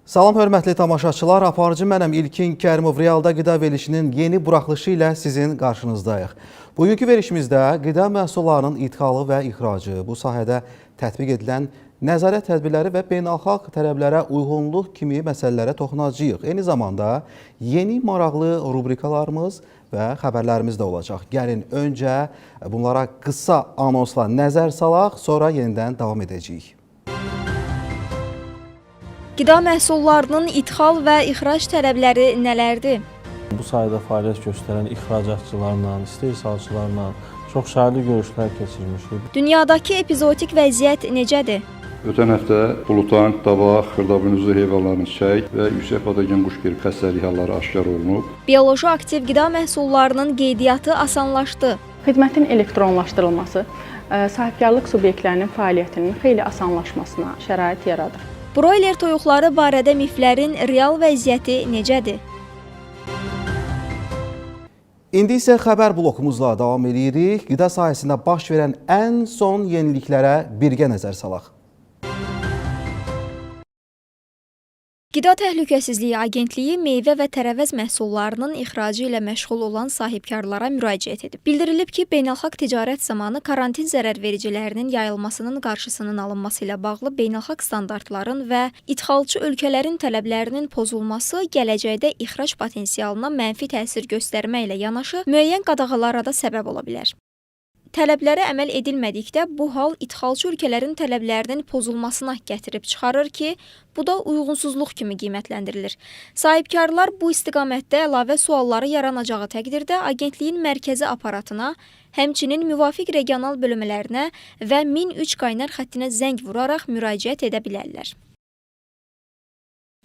Salam hörmətli tamaşaçılar, aparıcı mənəm İlkin Kərimov. Realda qida verilişinin yeni buraxılışı ilə sizin qarşınızdayıq. Bugünkü verilişimizdə qida məhsullarının idxalı və ixracı, bu sahədə tətbiq edilən nəzarət tədbirləri və beynəlxalq tələblərə uyğunluq kimi məsələlərə toxunacağıq. Eyni zamanda yeni maraqlı rubrikalarımız və xəbərlərimiz də olacaq. Gəlin öncə bunlara qısa anonsla nəzər salaq, sonra yenidən davam edəcəyik. Qida məhsullarının idxal və ixrac tələbləri nələrdir? Bu sahədə fəaliyyət göstərən ixracatçılarla, istehsalçılarla çoxsaylı görüşlər keçirmişik. Dünyadakı epizootik vəziyyət necədir? Ötən həftə bulutank, dabaq, xırdabuynuzlu heyvanların çiçək və yüksək patogen quş qripi xəstəlik halları aşkar olunub. Bioloji aktiv qida məhsullarının qeydiyyatı asanlaşdı. Xidmətin elektronlaşdırılması sahibkarlıq subyektlərinin fəaliyyətinin xeyli asanlaşmasına şərait yaradır. Broiler toyuqları barədə miflərin real vəziyyəti necədir? İndi isə xəbər blokumuzla davam edirik. Qida sahəsində baş verən ən son yeniliklərə birgə nəzər salaq. Qida Təhlükəsizliyi Agentliyi meyvə və tərəvəz məhsullarının ixracı ilə məşğul olan sahibkarlara müraciət edib. Bildirilib ki, beynəlxalq ticarət zamanı karantin zərərvericilərinin yayılmasının qarşısının alınması ilə bağlı beynəlxalq standartların və idxalçı ölkələrin tələblərinin pozulması gələcəkdə ixrac potensialına mənfi təsir göstərməklə yanaşı müəyyən qadağalara da səbəb ola bilər. Tələblərə əməl edilmədikdə bu hal idxalçı ölkələrin tələblərinin pozulmasına gətirib çıxarır ki, bu da uyğunsuzluq kimi qiymətləndirilir. Sahibkarlar bu istiqamətdə əlavə sualları yaranacağı təqdirdə agentliyin mərkəzi aparatına, həmçinin müvafiq regional bölmələrinə və 1003 qaynar xəttinə zəng vuraraq müraciət edə bilərlər.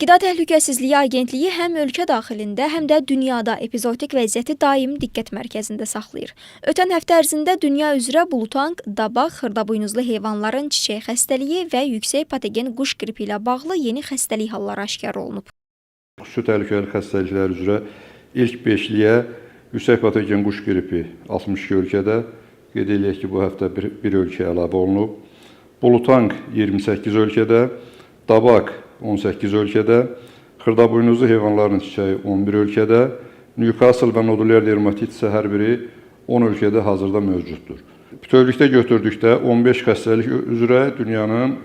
Qida Təhlükəsizliyi Agentliyi həm ölkə daxilində, həm də dünyada epizootik vəziyyəti daim diqqət mərkəzində saxlayır. Ötən həftə ərzində dünya üzrə bulutank, dabaq, xırdabuynuzlu heyvanların çiçək xəstəliyi və yüksək patogen quş qripi ilə bağlı yeni xəstəlik halları aşkar olunub. Xüsusi təhlükəli xəstəliklər üzrə ilk beşliyə yüksək patogen quş qripi 62 ölkədə, qeyd eləyək ki, bu həftə bir ölkə əlavə olunub. Bulutank 28 ölkədə, dabaq 18 ölkədə, xırdabuynuzlu heyvanların çiçəyi 11 ölkədə, Newcastle və nodulyar dermatit isə hər biri 10 ölkədə hazırda mövcuddur. Bütövlükdə götürdükdə 15 xəstəlik üzrə dünyanın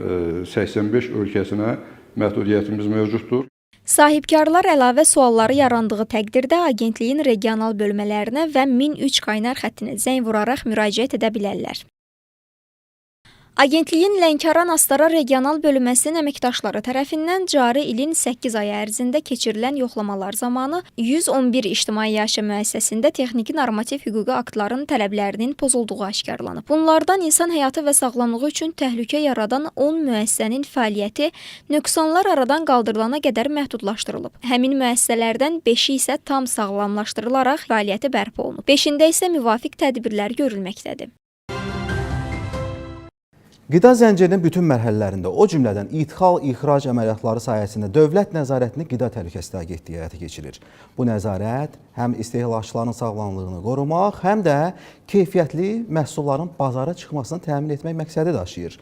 85 ölkəsinə məhdudiyyətimiz mövcuddur. Sahibkarlar əlavə sualları yarandığı təqdirdə agentliyin regional bölmələrinə və 1003 qaynar xəttinə zəng vuraraq müraciət edə bilərlər. Agentliyin Lənkəran-Astara regional bölməsinin əməkdaşları tərəfindən cari ilin 8 ayı ərzində keçirilən yoxlamalar zamanı 111 ictimai yaşa müəssisəsində texniki normativ hüquqi aktların tələblərinin pozulduğu aşkarlanıb. Bunlardan insan həyatı və sağlamlığı üçün təhlükə yaradan 10 müəssisənin fəaliyyəti nöqsanlar aradan qaldırılana qədər məhdudlaşdırılıb. Həmin müəssisələrdən 5-i isə tam sağlamlaşdırılaraq fəaliyyəti bərpa olunub. 5-ində isə müvafiq tədbirlər görülməkdədir. Qida zəncirinin bütün mərhələlərində, o cümlədən idxal-ixrac əməliyyatları sayəsində dövlət nəzarətini Qida Təhlükəsizliyi Agentliyi həyata keçirir. Bu nəzarət həm istehlakçıların sağlamlığını qorumaq, həm də keyfiyyətli məhsulların bazara çıxmasını təmin etmək məqsədi daşıyır.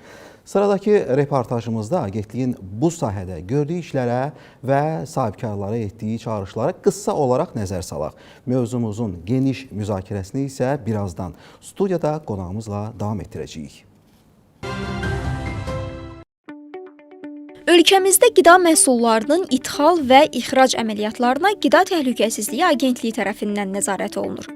Sıradakı reportajımızda agentliyin bu sahədə gördüyü işlərə və sahibkarlara etdiyi çağırışlara qısa olaraq nəzər salaq. Mövzumuzun geniş müzakirəsini isə birazdan studiyada qonağımızla davam etdirəcəyik. Ölkəmizdə qida məhsullarının idxal və ixrac əməliyyatlarına Qida Təhlükəsizliyi Agentliyi tərəfindən nəzarət olunur.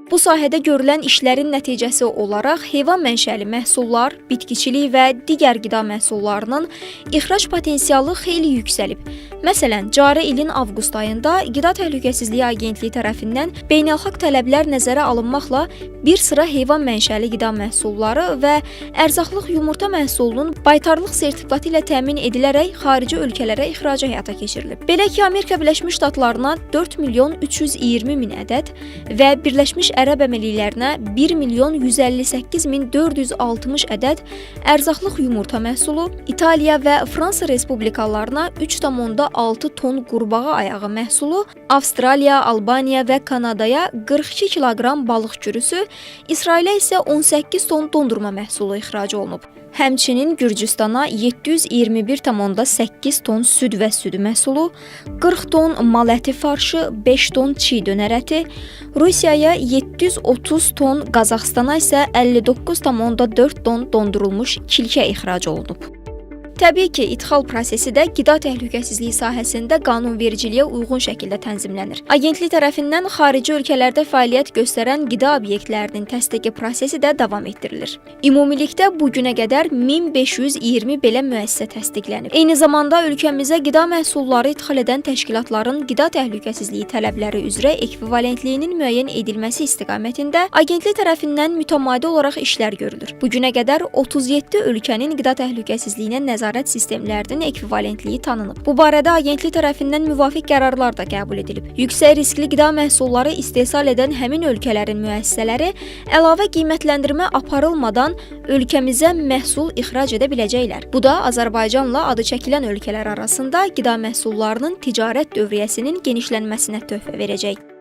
Bu sahədə görülən işlərin nəticəsi olaraq heyvan mənşəli məhsullar, bitkiçilik və digər qida məhsullarının ixrac potensialı xeyli yüksəlib. Məsələn, cari ilin avqust ayında Qida Təhlükəsizliyi Agentliyi tərəfindən beynəlxalq tələblər nəzərə alınmaqla bir sıra heyvan mənşəli qida məhsulları və ərzaqlıq yumurta məhsulunun baytarlıq sertifikatı ilə təmin edilərək xarici ölkələrə ixracı həyata keçirilib. Belə ki, Amerika Birləşmiş Ştatlarına 4 milyon 320 min ədəd və Birləşmiş Ərəb Əmirliklərinə 1 milyon 158 min 460 ədəd ərzaqlıq yumurta məhsulu, İtaliya və Fransa Respublikalarına 3,6 ton qurbağa ayağı məhsulu, Avstraliya, Albaniya və Kanadaya 42 kiloqram balıq kürüsü, İsrailə isə 18 ton dondurma məhsulu ixrac olunub. Həmçinin Gürcüstana 721,8 ton süd və süd məhsulu, 40 ton mal əti farşı, 5 ton çiğ dönər əti, Rusiyaya 730 ton, Qazaxıstana isə 59,4 ton dondurulmuş kilkə ixrac olunub. Təbii ki, idxal prosesi də qida təhlükəsizliyi sahəsində qanunvericiliyə uyğun şəkildə tənzimlənir. Agentlik tərəfindən xarici ölkələrdə fəaliyyət göstərən qida obyektlərinin təsdiqi prosesi də davam etdirilir. Ümumilikdə bu günə qədər 1520 belə müəssisə təsdiqlənib. Eyni zamanda ölkəmizə qida məhsulları idxal edən təşkilatların qida təhlükəsizliyi tələbləri üzrə ekvivalentliyinin müəyyən edilməsi istiqamətində agentlik tərəfindən mütəmadi olaraq işlər görülür. Bu günə qədər 37 ölkənin qida təhlükəsizliyinə nəzarət sistemlərinin ekvivalentliyi tanınıb. Bu barədə agentlik tərəfindən müvafiq qərarlar da qəbul edilib. Yüksək riskli qida məhsulları istehsal edən həmin ölkələrin müəssisələri əlavə qiymətləndirmə aparılmadan ölkəmizə məhsul ixrac edə biləcəklər. Bu da Azərbaycanla adı çəkilən ölkələr arasında qida məhsullarının ticarət dövriyyəsinin genişlənməsinə töhfə verəcək.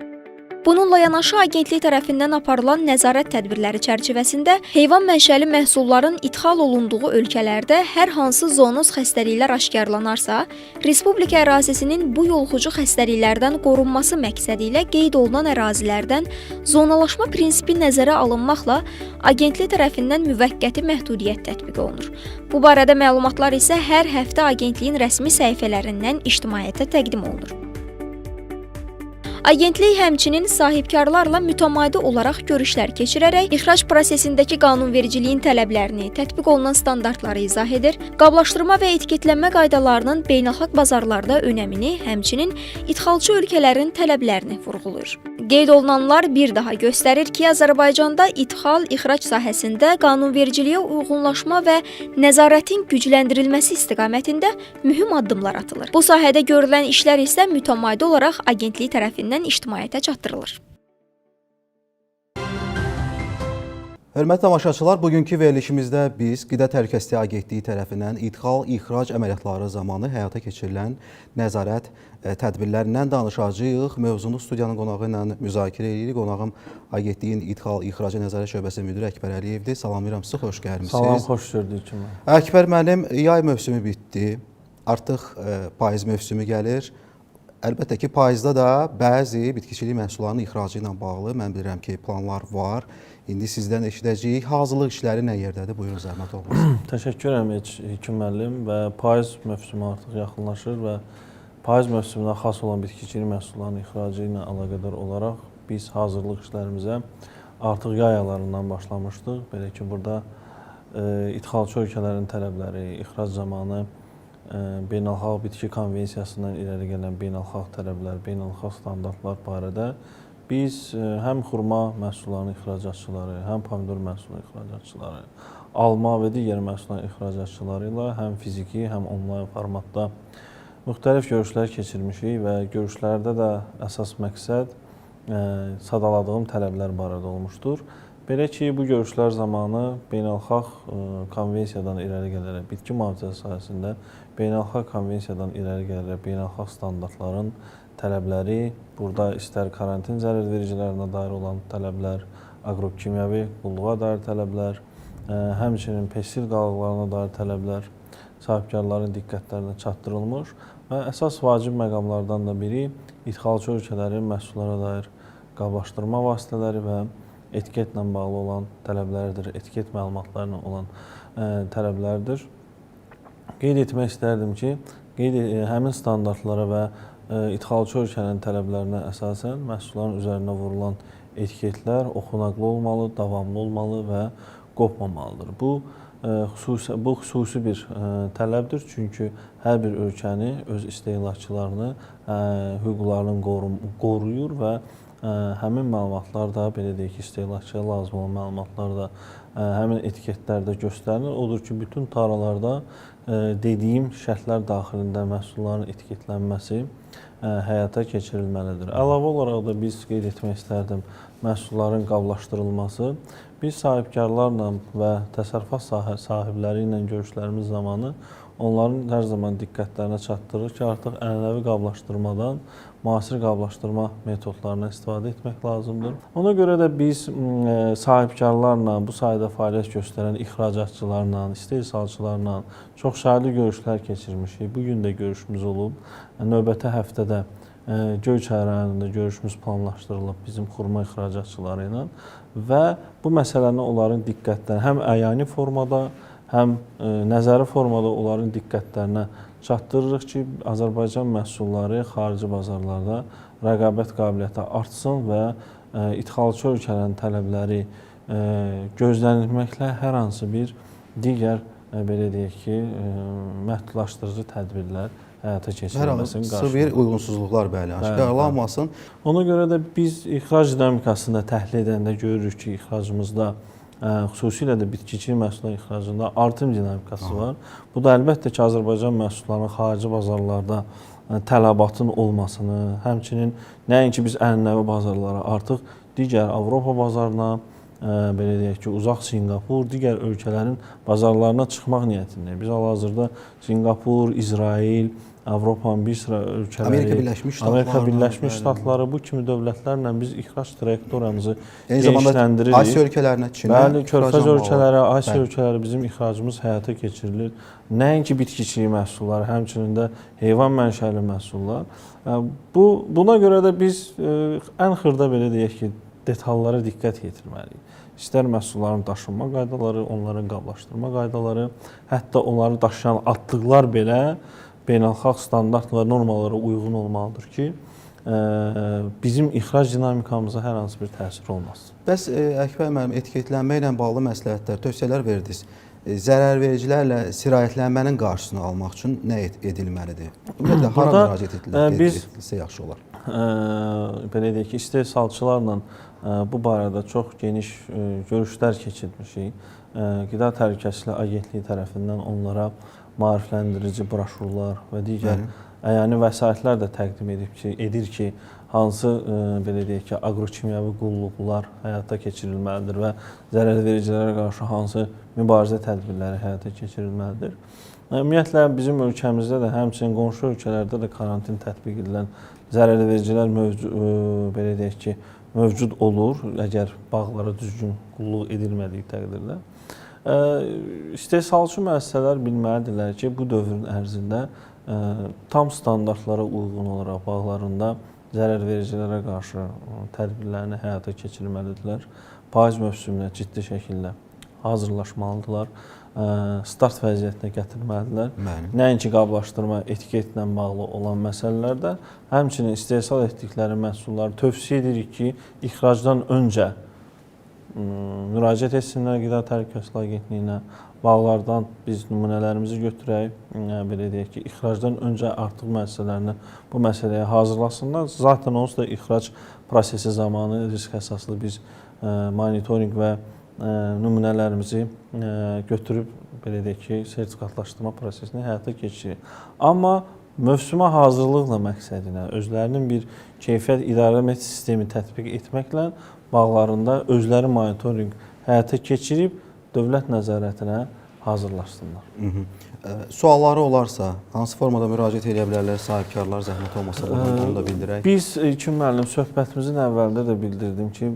Bununla yanaşı agentlik tərəfindən aparılan nəzarət tədbirləri çərçivəsində heyvan mənşəli məhsulların idxal olunduğu ölkələrdə hər hansı zoonoz xəstəliklər aşkarlanarsa, respublika ərazisinin bu yoluxucu xəstəliklərdən qorunması məqsədi ilə qeyd olunan ərazilərdən zonalaşma prinsipi nəzərə alınmaqla agentlik tərəfindən müvəqqəti məhdudiyyət tətbiq olunur. Bu barədə məlumatlar isə hər həftə agentliyin rəsmi səhifələrindən ictimaiyyətə təqdim olunur. Agentlik həmçinin sahibkarlarla mütəmadi olaraq görüşlər keçirərək ixrac prosesindəki qanunvericiliyin tələblərini, tətbiq olunan standartları izah edir, qablaşdırma və etiketlənmə qaydalarının beynəlxalq bazarlarda önəmini, həmçinin idxalçı ölkələrin tələblərini vurğulayır. Qeyd olunanlar bir daha göstərir ki, Azərbaycanda idxal-ixrac sahəsində qanunvericiliyə uyğunlaşma və nəzarətin gücləndirilməsi istiqamətində mühüm addımlar atılır. Bu sahədə görülən işlər isə mütəmadi olaraq agentlik tərəfindən ictimaiyyətə çatdırılır. Hörmətli tamaşaçılar, bugünkü verilişimizdə biz Qida Təhlükəsizliyi Agentliyi tərəfindən idxal-ixrac əməliyyatları zamanı həyata keçirilən nəzarət tədbirlərindən danışacağıq. Mövzunu studiyanın qonağı ilə müzakirə edirik. Qonağım Agentliyin İdxal-İxraca Nəzarət Şöbəsi müdiri Əkbər Əliyevdir. Salamlayıram sizi, xoş gəlmisiniz. Salam, xoş gördük kimi. Əkbər müəllim, yay mövsümü bitdi. Artıq payız mövsümü gəlir. Əlbəttə ki, payızda da bəzi bitkiçilik məhsullarının ixracı ilə bağlı mən bilirəm ki, planlar var. İndi sizdən eşidəcəyik. Hazırlıq işləri nə yerdədir? Buyurun, zəhmət olmasın. Təşəkkür edirəm Hekim müəllim və payız mövsümü artıq yaxınlaşır və payız mövsümünə xas olan bitkiçilik məhsullarının ixracı ilə əlaqədar olaraq biz hazırlıq işlərimizə artıq yay aylarından başlamışdıq. Belə ki, burada idxalçı ölkələrin tələbləri, ixrac zamanı beynəlxalq bitki konvensiyasından irəli gələn beynəlxalq tələblər, beynəlxalq standartlar barədə biz həm xurma məhsullarının ixracatçıları, həm pomidor məhsullarının ixracatçıları, alma və digər məhsulların ixracatçıları ilə həm fiziki, həm onlayn formatda müxtəlif görüşlər keçirmişik və görüşlərdə də əsas məqsəd sadaladığım tələblər barədə olmuşdur. Belə ki, bu görüşlər zamanı beynəlxalq konvensiyadan irəli gələrək, bitki mühafizəsi sahəsində beynəlxalq konvensiyadan irəli gələrək beynəlxalq standartların tələbləri, burada istər karantin zərərvericilərinə dair olan tələblər, aqrokimyəvi qulluğa dair tələblər, həmçinin pestil qalıqlarına dair tələblər sahibkarların diqqətlərinə çatdırılmış və əsas vacib məqamlardan da biri idxalçı ölkələrin məhsullara dair qablaşdırma vasitələri və etiketlə bağlı olan tələblərdir, etiket məlumatlarına olan tələblərdir. Qeyd etmək istərdim ki, həmin standartlara və idxalçı ölkənin tələblərinə əsasən məhsulların üzərinə vurulan etiketlər oxunaqlı olmalı, davamlı olmalı və qopmamalıdır. Bu xüsusi bir tələbdir, çünki hər bir ölkəni öz istehlakçılarını, hüquqlarını qoruyur və həmin məlumatlar da, belə deyək ki, istehlakçıya lazım olan məlumatlar da həmin etiketlərdə göstərilir. Odur ki, bütün taralarda dediyim şərtlər daxilində məhsulların etiketlənməsi həyata keçirilməlidir. Əlavə olaraq da biz qeyd etmək istərdim, məhsulların qablaşdırılması. Biz sahibkarlarla və təsərrüfat sahibləri ilə görüşlərimiz zamanı Onların hər zaman diqqətlərinə çatdırır ki, artıq ənənəvi qablaşdırmadan müasir qablaşdırma metodlarından istifadə etmək lazımdır. Ona görə də biz sahibkarlarla, bu sahədə fəaliyyət göstərən ixracatçılarla, istehsalçılarla çoxsaylı görüşlər keçirmişik. Bu gün də görüşümüz olub. Növbəti həftədə Göyçay rayonunda görüşümüz planlaşdırılıb bizim xurma ixracatçıları ilə və bu məsələni onların diqqətlərinə həm əyani formada, həm nəzəri formada onların diqqətlərinə çatdırırıq ki, Azərbaycan məhsulları xarici bazarlarda rəqabət qabiliyyəti artsın və idxalçı ölkələrin tələbləri gözlənilməklə hər hansı bir digər belə deyək ki, məhdudlaşdırıcı tədbirlər həyata keçirilməsinin qarşısında. Hər hansı bir uyğunsuzluqlar bəli, aşkarlanmasın. Ona görə də biz ixrac dinamikasını təhlil edəndə görürük ki, ixracımızda xüsusilə də bitkiçilik məhsulları ixracında artım dinamikası var. Bu da əlbəttə ki, Azərbaycan məhsullarının xarici bazarlarda tələbatın olmasını, həmçinin nəinki biz ənənəvi bazarlara, artıq digər Avropa bazarına, belə deyək ki, uzaq Sinqapur, digər ölkələrin bazarlarına çıxmaq niyyətindəyik. Biz hal-hazırda Sinqapur, İsrail, Avropanın bir sıra ölkələri, Amerika Birləşmiş Ştatları, bu kimi dövlətlərlə biz ixrac trayektoriyamızı genişləndiririk. Asiya ölkələrinə, Çinə, bəli, Körfəz ölkələri, Asiya ölkələri bizim ixracımız həyata keçirilir. Nəinki bitkiçilik məhsulları, həmçinin də heyvan mənşəli məhsullar. Buna görə də biz ən xırda belə deyək ki, detallara diqqət yetirməliyik. İstər məhsulların daşınma qaydaları, onların qablaşdırma qaydaları, hətta onları daşıyan atlıqlar belə beynəlxalq standart və normalara uyğun olmalıdır ki, bizim ixrac dinamikamıza hər hansı bir təsir olmasın. Bəs Əkbər müəllim, etiketlənmə ilə bağlı məsləhətlər, tövsiyələr verdiniz. Zərərvericilərlə sirayətlənmənin qarşısını almaq üçün nə edilməlidir? Ümumiyyətlə, hara müraciət edilsə yaxşı olar? Belə deyək ki, istehsalçılarla bu barədə çox geniş görüşlər keçirmişik. Qida Təhlükəsizliyi Agentliyi tərəfindən onlara maarifləndirici broşurlar və digər əyani vəsaitlər də təqdim edir ki, hansı belə deyək ki, aqrokimyəvi qulluqlar həyata keçirilməlidir və zərərvericilərə qarşı hansı mübarizə tədbirləri həyata keçirilməlidir. Ümumiyyətlə, bizim ölkəmizdə də, həmçinin qonşu ölkələrdə də karantin tətbiq edilən zərərvericilər belə deyək ki, mövcud olur, əgər bağlara düzgün qulluq edilmədiyi təqdirdə. İstehsalçı müəssisələr bilməlidirlər ki, bu dövrün ərzində tam standartlara uyğun olaraq bağlarında zərərvericilərə qarşı tədbirlərini həyata keçirməlidirlər. Payız mövsümünə ciddi şəkildə hazırlaşmalıdırlar, start vəziyyətinə gətirməlidirlər. Nəinki qablaşdırma, etiketlə bağlı olan məsələlərdə, həmçinin istehsal etdikləri məhsulları tövsiyə edirik ki, ixracdan öncə müraciət etsinlər Qida Təhlükəsizliyi Agentliyinə, bağlardan biz nümunələrimizi götürək, belə deyək ki, ixracdan öncə artıq müəssisələrini bu məsələyə hazırlasınlar. Zaten onsuz da ixrac prosesi zamanı risk əsaslı biz monitorinq və nümunələrimizi götürüb, belə deyək ki, sertifikatlaşdırma prosesini həyata keçiririk. Amma mövsümə hazırlıqla məqsədi ilə özlərinin bir keyfiyyət idarə sistemi tətbiq etməklə bağlarında özləri monitorinq həyata keçirib dövlət nəzarətinə hazırlaşsınlar. Sualları olarsa, hansı formada müraciət edə bilərlər sahibkarlar, zəhmət olmasa bunu da bildirək. Biz, İlkin müəllim, söhbətimizin əvvəlində də bildirdim ki,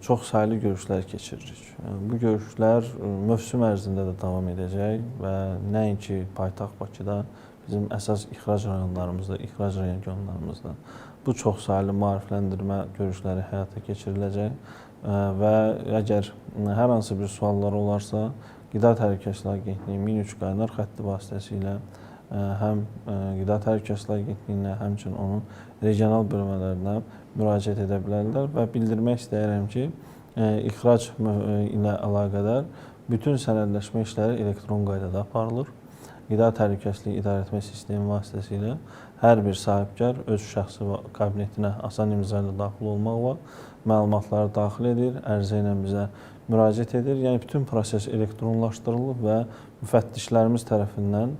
çox saylı görüşlər keçiririk. Bu görüşlər mövsüm ərzində də davam edəcək və nəinki paytaxt Bakıda, bizim əsas ixrac rayonlarımızda, ixrac regionlarımızda bu çox saylı maarifləndirmə görüşləri həyata keçiriləcək və əgər hər hansı bir suallar olarsa, Qida Təhlükəsizliyi Agentliyi 1003 qaynar xətti vasitəsilə həm Qida Təhlükəsizliyi Agentliyinə, həmçinin onun regional bölmələrinə müraciət edə bilərlər və bildirmək istəyirəm ki, ixrac ilə əlaqədar bütün sənədləşmə işləri elektron qaydada aparılır. Qida Təhlükəsizliyi İdarəetmə Sistemi vasitəsilə hər bir sahibkar öz şəxsi kabinetinə asan imza ilə daxil olmaqla məlumatları daxil edir, ərizə ilə bizə müraciət edir. Yəni bütün proses elektronlaşdırılıb və müfəttişlərimiz tərəfindən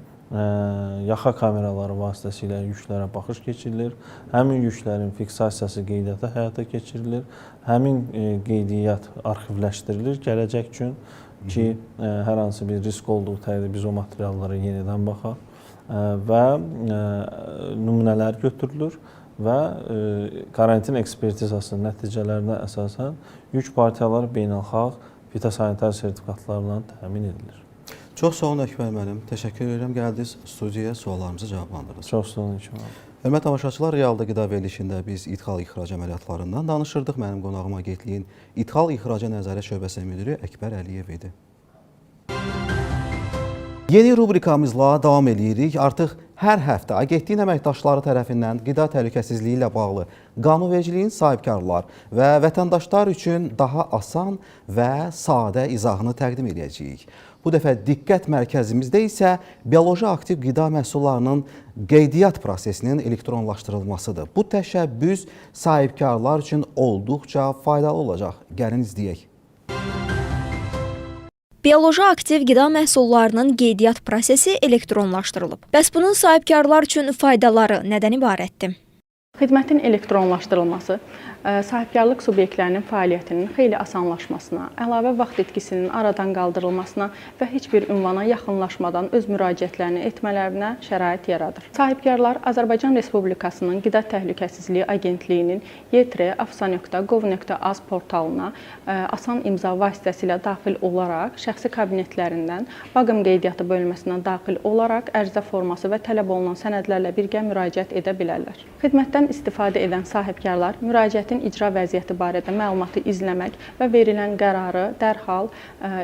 yaxa kameraları vasitəsilə yüklərə baxış keçirilir. Həmin yüklərin fiksasiyası qeydiyyata həyata keçirilir. Həmin qeydiyyat arxivləşdirilir gələcək üçün. ki, hər hansı bir risk olduğu təqdirdə biz o materiallara yenidən baxaq və nümunələr götürülür və karantin ekspertizasının nəticələrinə əsasən yük partiyaları beynəlxalq fitosanitar sertifikatlarla təmin edilir. Çox sağ olun Əkbər müəllim. Təşəkkür edirəm gəldiniz studiyaya, suallarımıza cavablandırdınız. Çox sağ olun İlkin müəllim. Hörmətli tamaşaçılar, Realda qida verilişində biz idxal-ixrac əməliyyatlarından danışırdıq. Mənim qonağım agentliyin İdxal-İxraca Nəzarət Şöbəsinin müdiri Əkbər Əliyev idi. Yeni rubrikamızla davam eləyirik. Artıq hər həftə agentliyin əməkdaşları tərəfindən qida təhlükəsizliyi ilə bağlı qanunvericiliyin sahibkarlar və vətəndaşlar üçün daha asan və sadə izahını təqdim edəcəyik. Bu dəfə diqqət mərkəzimizdə isə bioloji aktiv qida məhsullarının qeydiyyat prosesinin elektronlaşdırılmasıdır. Bu təşəbbüs sahibkarlar üçün olduqca faydalı olacaq. Gəlin izləyək. Bioloji aktiv qida məhsullarının qeydiyyat prosesi elektronlaşdırılıb. Bəs bunun sahibkarlar üçün faydaları nədən ibarətdir? Xidmətin elektronlaşdırılması sahibkarlıq subyektlərinin fəaliyyətinin xeyli asanlaşmasına, əlavə vaxt itkisinin aradan qaldırılmasına və heç bir ünvana yaxınlaşmadan öz müraciətlərini etmələrinə şərait yaradır. Sahibkarlar Azərbaycan Respublikasının Qida Təhlükəsizliyi Agentliyinin y-afsa.gov.az portalına asan imza vasitəsilə daxil olaraq şəxsi kabinetlərindən baqım qeydiyyatı bölməsinə daxil olaraq ərizə forması və tələb olunan sənədlərlə birgə müraciət edə bilərlər. Xidmətdən istifadə edən sahibkarlar müraciətin icra vəziyyəti barədə məlumatı izləmək və verilən qərarı dərhal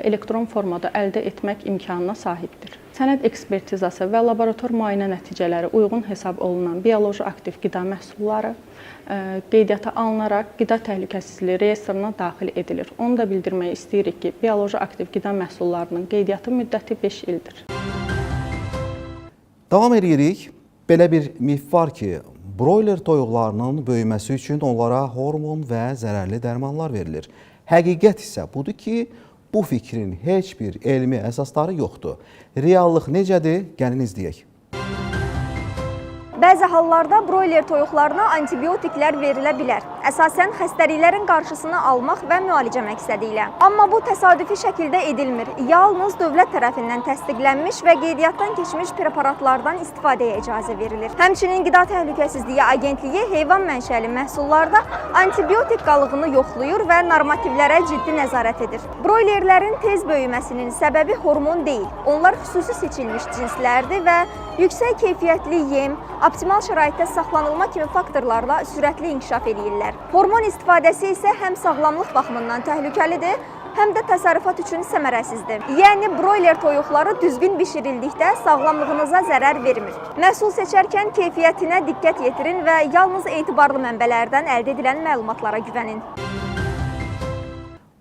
elektron formada əldə etmək imkanına sahibdir. Sənəd ekspertizası və laborator müayinə nəticələri uyğun hesab olunan bioloji aktiv qida məhsulları qeydiyyata alınaraq qida təhlükəsizliyi reyestrinə daxil edilir. Onu da bildirmək istəyirik ki, bioloji aktiv qida məhsullarının qeydiyyatı müddəti 5 ildir. Davam edirik. Belə bir mif var ki, broiler toyuqlarının böyüməsi üçün onlara hormon və zərərli dərmanlar verilir. Həqiqət isə budur ki, bu fikrin heç bir elmi əsasları yoxdur. Reallıq necədir? Gəlin izləyək. Bəzi hallarda broiler toyuqlarına antibiotiklər verilə bilər. Əsasən xəstəliklərin qarşısını almaq və müalicə məqsədi ilə. Amma bu təsadüfi şəkildə edilmir. Yalnız dövlət tərəfindən təsdiqlənmiş və qeydiyyatdan keçmiş preparatlardan istifadəyə icazə verilir. Həmçinin Qida Təhlükəsizliyi Agentliyi heyvan mənşəli məhsullarda antibiotik qalığını yoxlayır və normativlərə ciddi nəzarət edir. Broilerlərin tez böyüməsinin səbəbi hormon deyil. Onlar xüsusi seçilmiş cinslərdir və yüksək keyfiyyətli yem, optimal şəraitdə saxlanılma kimi faktorlarla sürətli inkişaf eləyirlər. Hormon istifadəsi isə həm sağlamlıq baxımından təhlükəlidir, həm də təsərrüfat üçün səmərəsizdir. Yəni broiler toyuqları düzgün bişirildikdə sağlamlığınıza zərər vermir. Məhsul seçərkən keyfiyyətinə diqqət yetirin və yalnız etibarlı mənbələrdən əldə edilən məlumatlara güvənin.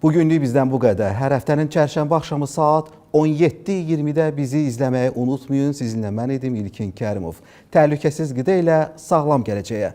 Bugünlük bizdən bu qədər. Hər həftənin çərşənbə axşamı saat 17:20-də bizi izləməyi unutmayın. Sizinlə mən idim İlkin Kərimov. Təhlükəsiz qida ilə sağlam gələcəyə.